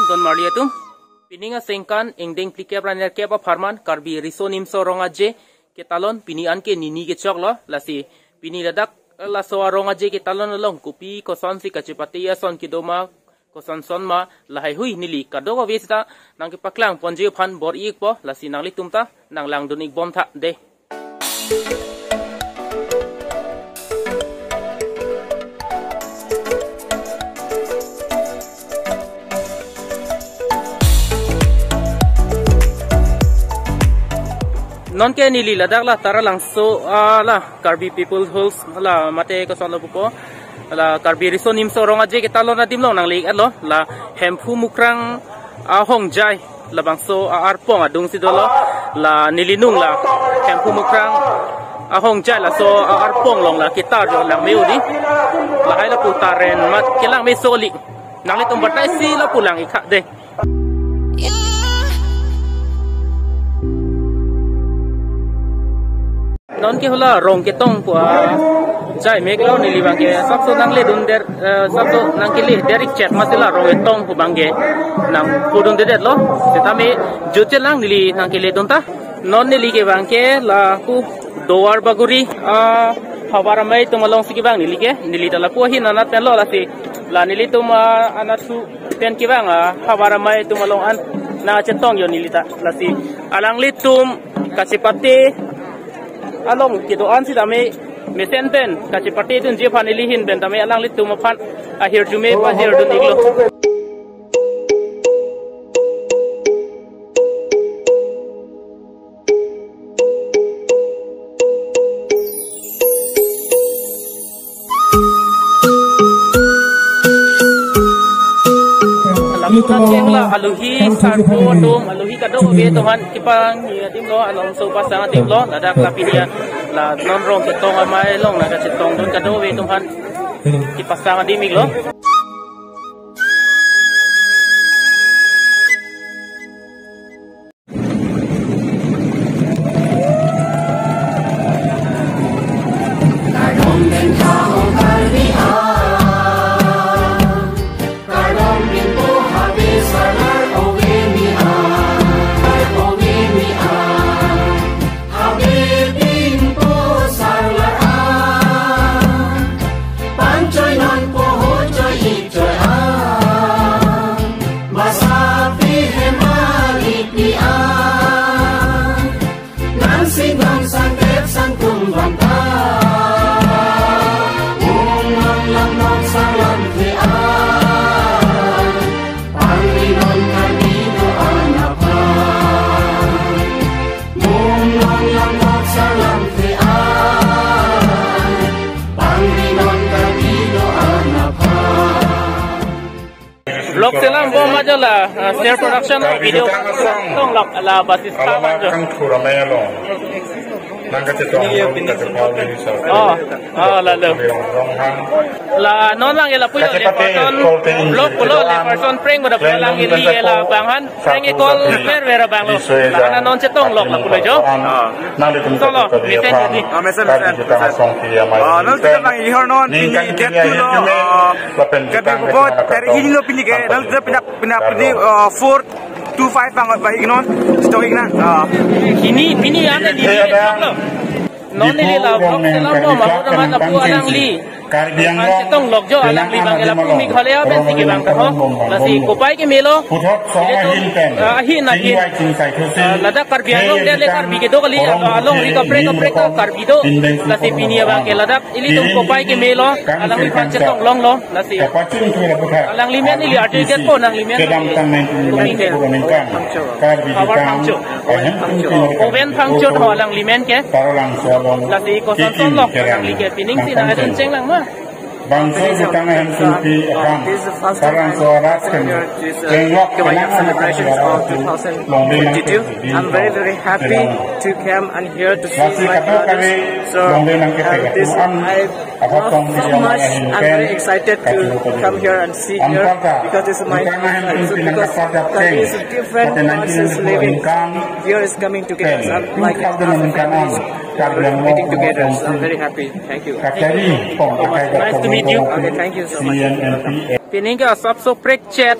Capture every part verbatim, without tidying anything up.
Don marli atum, pining aningkan ingdeng phlikep ra nerkep apharman Karbi Riso Nimso Rong Aje ketalon pini anke nini kechoklo, lasi pini ladak laso arong aje ketalon along kopi kosonsi kachepate ason kedo ma, kosonson ma, lahaihui neli kadokave seta nangkepaklang ponji aphan bor-ikpo, lasi nanglitum ta nanglangdun-ikbom tha dei. Nonke neli ladak la Taralangso, ah, la Karbi People's Hills la mate kosonlo pupo, la Karbi Riso Nimso Rong Aje ketalon adim along nangli-etlo, la Hemphu Mukrang ahongjai labangso a-arpong adungsi dolo, la neli nung la Hemphu Mukrang ahongjai laso a-arpong along la ketar jo langme-o dei. Lahai lapu taren mat kelang meso kali. Nanglitum batai si lapu lang-ik tha dei. Nonke hala rong ketong pu ajai meklo, neli abangke asapso nangle dundet, eh, asapso nangkele der-ik chet masi la rong ketong pu abangke nangpudundedetlo. Setame jutje lang neli nangkele dun tha. Non neli ke abangke la ku Duar Bagori, ah, havar amei atum alongsi kevang neli ke, neli ta lapu ahin anat penlo, lasi la nelitum, ah, anat su pen kevang, ah, havar amei atum along an nangchetong jo neli ta, lasi alanglitum kachepate along kedo-an sitame mesen pen kachepate dunji aphan neli ahin pen tame alanglitum aphan ahirjume pajirdun-iklo. Lapuson ke la alohi sarpo atum, alohi kadokave atum aphan kepangni adim lo, alongso pasang adim lo, ladak la pini la non rong ketong amei along la kachetongdun kadokave atum aphan kepasang adim-iklo. Pangchoi nonpo, hochoi-ikchoi a, basa pi hemali pi a, nangsi nang sangkep sangkum banta, ung nang lam nang sang lamthe a, pangri non kami do-an aphan. Mung non lam nok salam te a, pangri non kami do-an aphan. Vlog selam bom ajo la, ah, Sneha Production video tong lok la basis ta ajo. Kang thura mai along. Nang kachetong, nang kachetong ni sa. Oh, oh, lalo. Rong hang. La non lang ila puyo le person vlog pulo le person prank pada pulang ili la bang han. Prank e call ver ver bang lo. La non chetong lok la pulo jo. Nang le tum solo, mesen di. Ah, mesen, mesen. Ah, non chetong bang ihor non pini get tu lo. Ah, kat bobot, tarik hini lo pini ke, non chetong pina, pina pini, ah, four two five bang, bang non chetong-ik nang. Ah. Hini, pini ane di lo. Non ili la vlog selam bom, ahut amat lapu alangli. Karbi Anglong chetong lok jo, alangli bang ke lapu Meghalaya pensi kevang ta ho. Lasi kopai kemelo. Puthot song ahin pen. Ah, ahin ahin. Singwai chingsai thusi. Ah, ladak Karbi Anglong dele Karbi kedo kali, ah, alongri kaprek kaprek Karbi do. Lasi pini abang ke ladak ilitum kopai kemelo. Alangliphan chetong longlo. Lasi. Kapachun thu la puthot. Alangli men ili article po nanglimen. Kedamtang nineteen ninety-four aningkan. Karbi Havar Jutang Phangcho. Ahem Phangcho. Oven Phangcho tho alangli men ke. Taralangso along. Lasi koson son lok alangli ke pining si nang adin cheng lang ma. Bangso Jutang Ahem Sungpi aphan Taralangso arat pen chenglok penang anak aji arat tu longle nangke. I'm very, very happy to come and here to see my brothers. So, uh, this, I love so much. I'm very excited to come here and see here because this is my home. So because that is different ones is living. Here is coming together. So I'm like happy. Meeting together. So I'm very happy. Thank you. Nice to meet you. Okay, thank you so much. Pining ke asap so prek chet.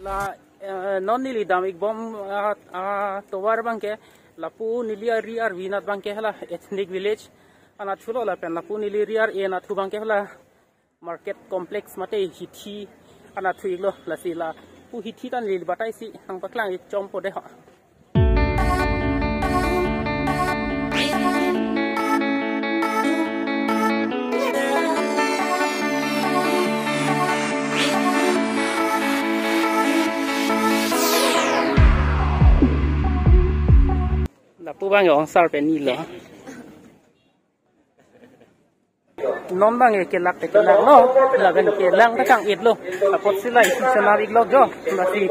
La, eh, non neli dam-ikbom, ah, ah, tovar abangke, lapu neli ari arvi anat abangke hala ethnic village anatthulo lapen lapu neli ari ar-e anatthu abangke hala market complex mate hithi anatthu-iklo, lasi lapu hithi ta neli batai si nangpaklang-ik chompo dei ho. Lapu abang ong sar pen nilo. Non abangke kelak te kelaklo, lapen kelang ta kang-etlo. Apotsi la isi chonam-iklo jo, lasi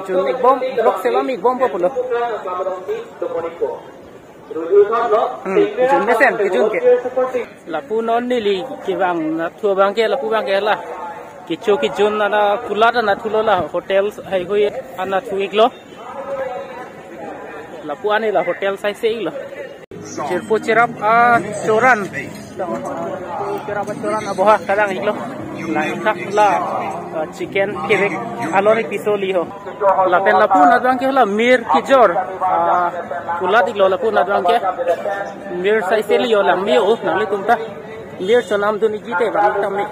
jun-ikbom, block selam-ikbompo pulo. Hmm, jun mesen, kejun ke. Lapu non neli kevang anatthu abangke, lapu abangke la kecho kejun ana kulat anatthulo, la hotel haihui anatthu-iklo. Lapu ani la hotel saise-iklo. Jirpo cherap achoran. Cherap achoran aboha kadang-iklo. La ingkak la, uh, chicken kevek aloni piso li ho. Lapen lapu anat abangke la mir kejor, uh, kulat-iklo lapu anat abangke. Mir saise li ho, lang me-o nanglitum ta. Mir chonamdun-ikji te bang tame.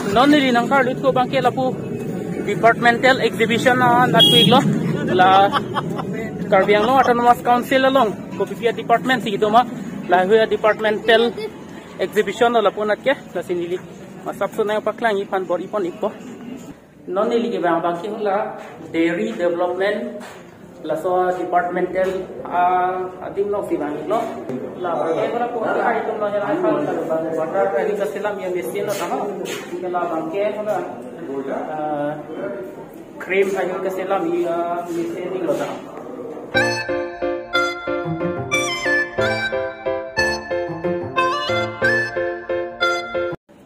Non neli nangkarlu thu abangke lapu departmental exhibition anatthu-iklo. La Karbi Anglong Autonomous Council along kopi-pi a-department si kedo ma, lahei a-departmental exhibition lo lapu anat ke, lasi neli masap so nangpaklang-ik aphan bor-ipon-ikpo. Non neli kevang abangke hala dairy development laso departmental, ah, adim alongsi vang-iklo. La abangke hala ko hari tum lo ya, water hari kaselam ya machine lo tama. La abangke hala, ah, cream hari kaselam ya machine lo tama.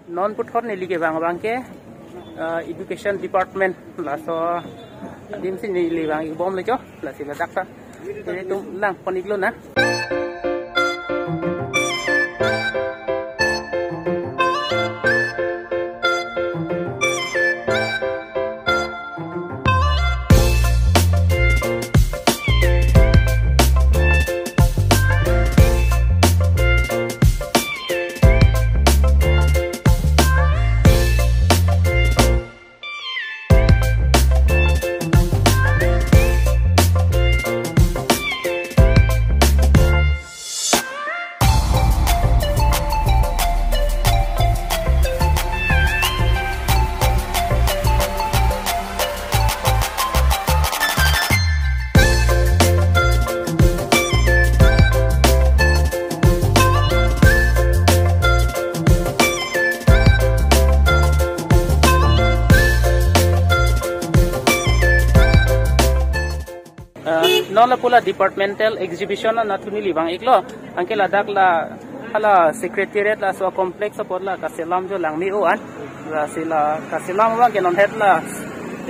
Non puthot neli kevang abangke, uh, education department laso adim si neli vang-ikbomlo jo, lasi ladak ta nelitum langpon-iklo na. Hala pu la departmental exhibition anatthu neli vang-iklo. Anke ladak la hala secretariat laso complex apot la kaselam jo langme-o an. Lasi la kaselam abang ke non het la,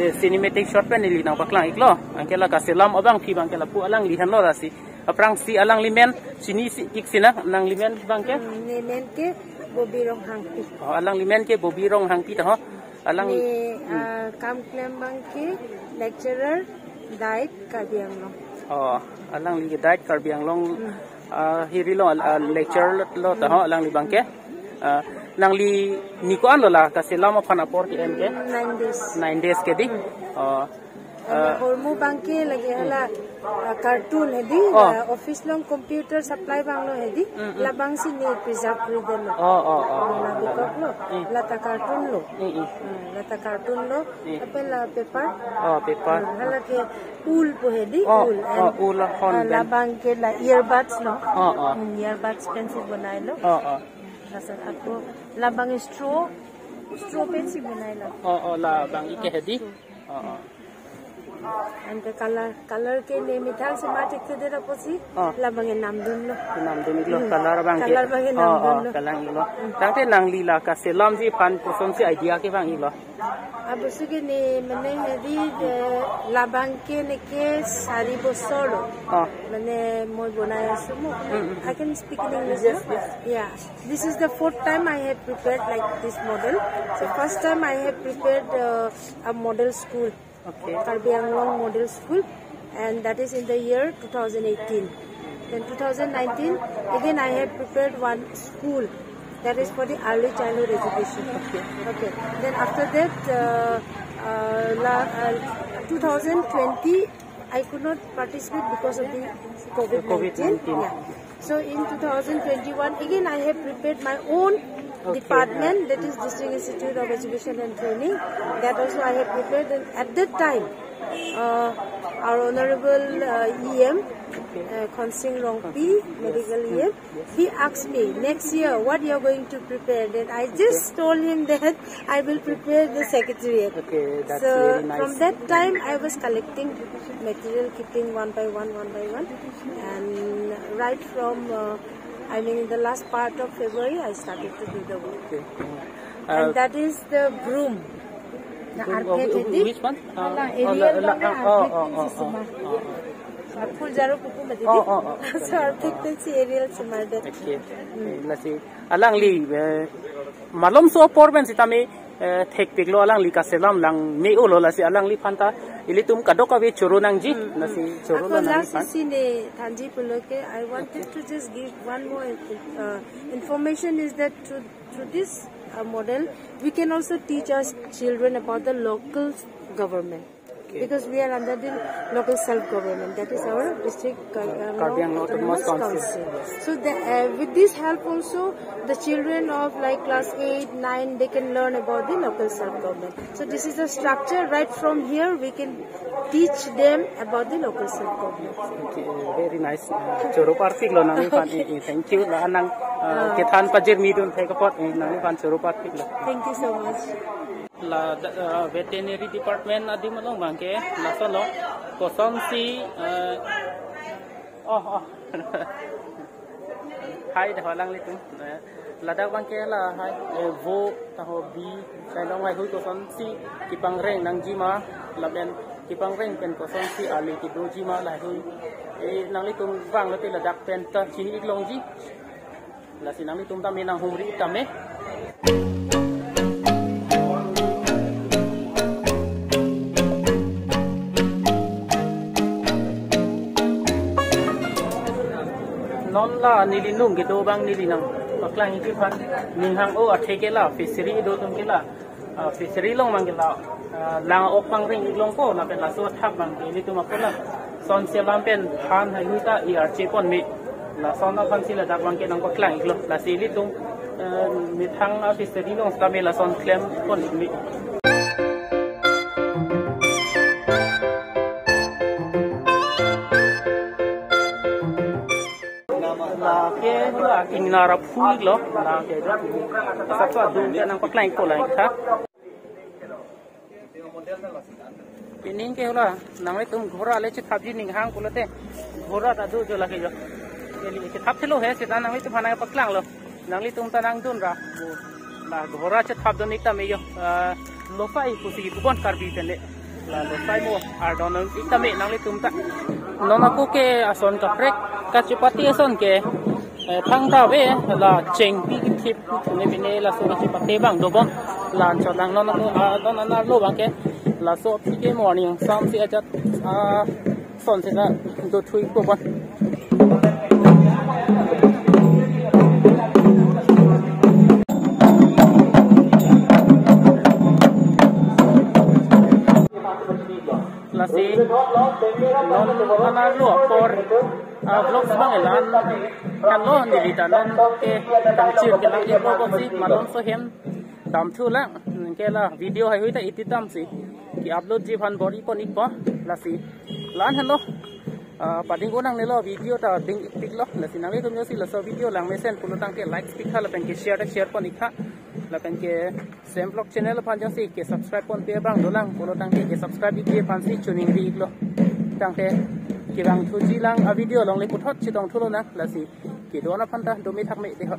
eh, cinematic shot pen neli nangpaklang-iklo. Anke la kaselam abangpi abang ke lapu alangli henlo lasi. Aphrangsi alangli men chini si ik sinang, nanglimen abang ke? Hmm, ne men ke Bobi Ronghangpi. Oh, alangli men ke Bobi Ronghangpi ta ho. Alang Ne, ah, kam klem abang ke lecturer, diet, Karbi Anglong. Oh, alangli ke diet Karbi Anglong, ah, hirilo, ah, lecturer lo ta ho, alangli abang ke. Ah, nangli ni ko-an lo la kaselam aphan apor ke-en ke? Nine days. Nine days ke di? Oh. Ah, hormu abang ke lagi hala, ah, cartoon hedi, Oh. ah, office along computer supply abang lo hedi, Mm, mm. labang si ne preserve kuri detlo. Oh, oh, oh, oh. Labi kok lo, Mm. lata cartoon lo. Mm, mm. Hmm, lata cartoon lo, Mm. ape la paper. Oh, paper. Hmm, hala ke wool pu hedi, Oh, wool. oh, And, wool, hon ah, pen. labang ke la earbuds lo. Oh, oh. Hmm, earbuds pen si bonai lo. Oh, oh. Hmm, laso ako labang straw, straw pen si bonai lo. Oh, oh, labang ike hedi. Oh, Oh, oh. And the color, color ke ne methang si machik thekthe apotsi, Oh. labang ke namdunlo. Namdun-iklo, Hmm. color abang ke. Color abang ke Oh, oh, namdunlo. kalang-iklo. Hmm. Tangte nangli la kaselamji aphan kosonsi idea kevang-iklo? Abangso ke ne mane hedi de labang ke neke sari bosor lo. Oh. Mane moi bonai asu mo. Hmm, hmm. I can speak in English, Yes, no? yes. Yeah. This is the fourth time I have prepared like this model. So first time I have prepared, uh, a model school. Okay. Karbi Anglong Model School, and that is in the year two thousand eighteen. Then two thousand nineteen, again I have prepared one school that is for the early childhood education. Okay. Okay. Then after that, uh, uh, la, uh, two thousand twenty, I could not participate because of the COVID nineteen. COVID nineteen. Yeah. So in two thousand twenty-one, again I have prepared my own Okay. department, that is District Institute of Education and Training. That also I have prepared. And at that time, uh, our honorable, uh, E M, uh, Khonsing Rongpi, medical E M, he asked me, "Next year, what you are going to prepare?" Then I just told him that I will prepare the secretariat. Okay, that's So very nice. from that time, I was collecting material, keeping one by one, one by one, and right from, uh, I mean, in the last part of February, I started to do the work. Okay. And Uh, that is the broom. The broom, architect uh, hedi. Which one? Uh, Ala oh, aerial la, la, bang ah, oh, architect oh, oh, si oh, sumar. Oh, oh. Phul jaro pupu mati Oh, di. oh, oh. So architect si aerial sumar det. Okay. Lasi alangli, eh, malomso apor pen sitame, eh, thekpiklo, alangli kaselam langme-olo, lasi alangliphan ta ilitum kadokave choro nangji, lasi choro Ako lo last nangliphan. isi ne thanji pulo ke, I wanted to just give one more, uh, information is that through, through this, uh, model, we can also teach our children about the local government. Okay. Because we are under the local self-government, that is our district, uh, Karbi Anglong Autonomous Council. So the, uh, with this help also, the children of, like, class eight, nine, they can learn about the local self-government. So this is a structure, right from here we can teach them about the local self-government. Okay, very nice. Uh, choro parpiklo nangliphan. Okay. Eh, eh, thank you. La nang, uh, Ah. kethan pajirmi dun thek apot, eh, nangliphan choro parpiklo. Thank you so much. La, uh, veterinary department adim along abang ke, laso lo, kosonsi, uh, oh, oh. Hai, dah alanglitum. Eh, ladak abang ke lahai, eh, vo, taho bi, lailong lahaihui kosonsi kepangreng nangjima, lapen kepangreng pen kosonsi arli kedoji ma lahaihui. Eh, nanglitum vanglote ladak pen ta chini-ik longji. Lasi nanglitum tame nanghumri tame. Non la neli nung kedo abang neli nangpaklang-ikji aphan, ning hang-o athe ke la fishery do atum ke la, ah, fishery along abang ke la, ah, lang-ok pangreng-ik longpo, lapen laso athak abang ke ilitum apot la son selam pen than haihui ta i arche ponme. Lason aphansi ladak abang ke nangpaklang-iklo. Lasi ilitum, eh, methang a fishery along sitame lason klem pon-ikme. Lake la ingnar aphu-iklo, lake do. Asap so adung ke nangpaklang-ikpo lang tha. Pining ke hala, nanglitum ghora le chethapji ning hang pulote, ghora ta do jo lake jo. Eli chethap thelo he, seta nanglitum aphan nangpaklanglo. Nanglitum ta nangdun ra. La ghora chethapdun ik tame jo. Ah, losai pusi pubon Karbi pen le. La losai mo ardon ik tame nanglitum ta. Non ako ke ason kaprek kachepate ason ke, eh, thangta ave la chengpi kithip ne bine laso kachepate abang dobom. La anchot lang non ako, ah, non anarlo abang ke laso aphi ke morning samsi ajat, ah, son seta dothui pubon. Lasi non anarlo apor, ah, vlogs abang la-an henlo, neli ta non ke kangchir kelang iklo, kosi malom so hem damthu lang, ke la video heihui ta edit damsi ke-upload ji aphan bor-ipon ikpo. Lasi la-an henlo, ah, pading unang nelo video ta ding ikpiklo. Lasi nanglitum josi laso video langmesen pulo tangte like pik tha lapen ke share ta share pon ik tha. Lapen ke Sem Vlog channel aphan josi ke subscribe ponpe abang dolang pulo tangte ke subscribe ikji aphansi choningri iklo. Tangte kevangthuji lang avideo along le puthot chetongthu lonang. Lasi kedo-an aphan ta dome thakme dei ho.